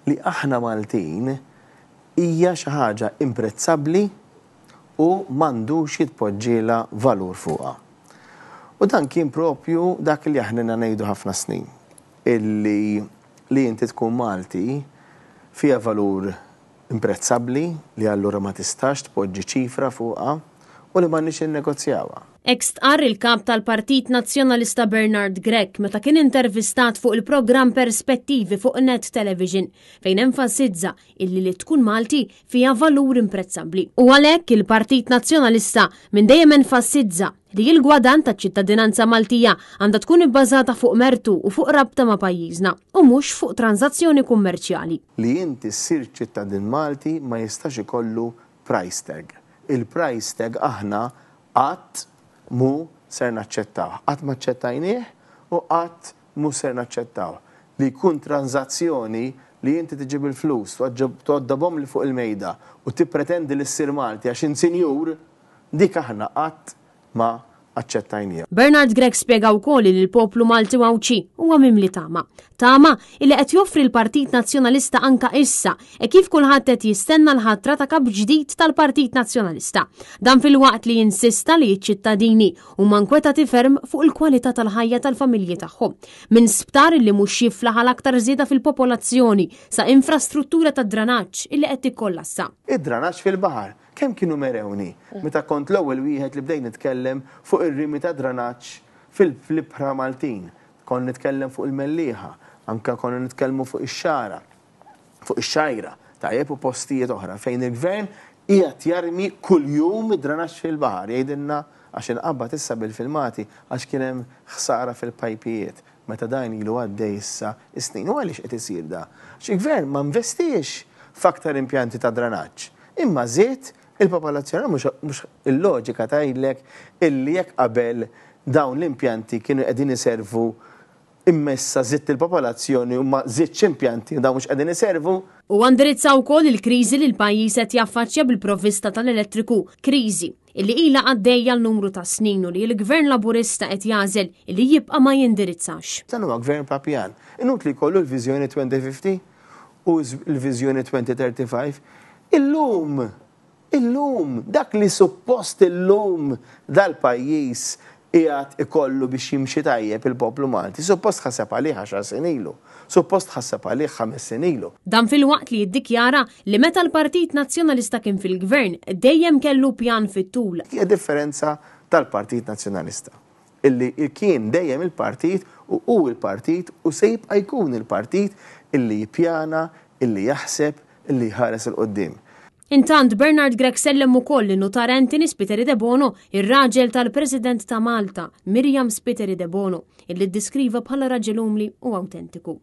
Li aħna Maltin hija xi ħaġa imprezzabbli u m'għandux jitpoġġielha valur fuqha. U dan kien propju dak li aħna ilna ngħidu ħafna snin, illi li inti tkun Malti fiha valur imprezzabbli li allura ma tistax tpoġġi ċifra fuqha u li m'għandniex innegozjawha. Hekk stqarr il-Kap tal-Partit Nazzjonalista Bernard Grech meta kien intervistat fuq il-programm Perspettivi fuq Net Television fejn enfasizza illi li tkun Malti fiha valur imprezzabbli. U għalhekk il-Partit Nazzjonalista minn dejjem enfasizza li l-gwadann taċ-ċittadinanza Maltija għandha tkun ibbażata fuq mertu u fuq rabta ma' pajjiżna u mhux fuq tranżazzjoni kummerċjali. Li inti ssir ċittadin Malti ma jistax ikollu price tag. Il-price tag aħna qatt mhu ser naċċettawh. Qatt ma aċċettajnieh u qatt mhu ser naċċettawh. Li jkun tranżazzjoni li inti tiġi bil-flus, tgħoddobhomli fuq il-mejda u tippretendi li ssir Malti għax int sinjur, Dik aħna qatt ma aċċettajnieha. Bernard Grech spjega wkoll li l-poplu Malti u Għawdxi huwa mimli tama. Tama illi qed joffri l-Partit Nazzjonalista anka issa e kif kulħadd qed jistenna l-ħatra ta' kap ġdid tal-Partit Nazzjonalista. Dan filwaqt li insista li ċ-ċittadini huma nkwetati ferm fuq il-kwalità tal-ħajja tal-familji tagħhom. Minn sptar li mhux jiflaħ għal aktar żieda fil-popolazzjoni sa infrastruttura ta' dranaġġ illi qed tikkollassa. Id-dranaġġ fil-baħar Kemm kienu merewni meta kont l-ewwel wieħed li bdejt nitkellem fuq ir-rimi ta' dranaġġ fil-ibħra Maltin. Kont nitkellem fuq il-Mellieħa, anke konna nitkellmu fuq ix-Xagħra, fuq ix-Xgħajra, tajjeb, u postijiet oħra fejn il-Gvern qiegħed jarmi kuljum id-dranaġġ fil-baħar, jgħidilna għax inqabad issa bil-filmati għax kien hemm ħsara fil-pajpijiet. Meta dan ilu għaddej issa s-snin. U għaliex qed isir da? Għax il-Gvern ma investiex f'aktar impjanti ta' dranaġġ, imma żied il-popolazzjoni. Mhux il-loġika tgħidlek illi jekk qabel dawn l-impjanti kienu qegħdin iservu imma issa żidt il-popolazzjoni u ma żidtx impjanti u dawn mhux qegħdin iservu. Huwa ndirizza wkoll il-kriżi li l-pajjiż qed jaffaċċja bil-provvista tal-elettriku, kriżi illi ilha għaddejja għal numru ta' snin u li l-Gvern Laburista qed jagħżel illi jibqa' ma jindirizzax. Dan huwa Gvern bla pjan. Inutli jkollu l-viżjoni 2050 u l-viżjoni 2035. Illum, illum, dak li suppost illum dal-pajjiż qiegħed ikollu biex jimxi tajjeb il-poplu Malti, suppost ħaseb għalih għaxar snin ilu, suppost ħaseb għalih ħames snin ilu. Dan filwaqt li jiddikjara li meta l-Partit Nazzjonalista kien fil-Gvern dejjem kellu pjan fit-tul. Hija differenza tal-Partit Nazzjonalista, illi kien dejjem il-partit u hu l-partit u se jibqa' jkun il-partit illi jippjana, illi jaħseb, illi jħares 'il quddiem. Intant, Bernard Grech sellem ukoll lin-Nutar Anthony Spiteri Debono, ir-raġel tal-President ta' Malta, Myriam Spiteri Debono, illi ddiskriva bħala raġel umli u awtentiku.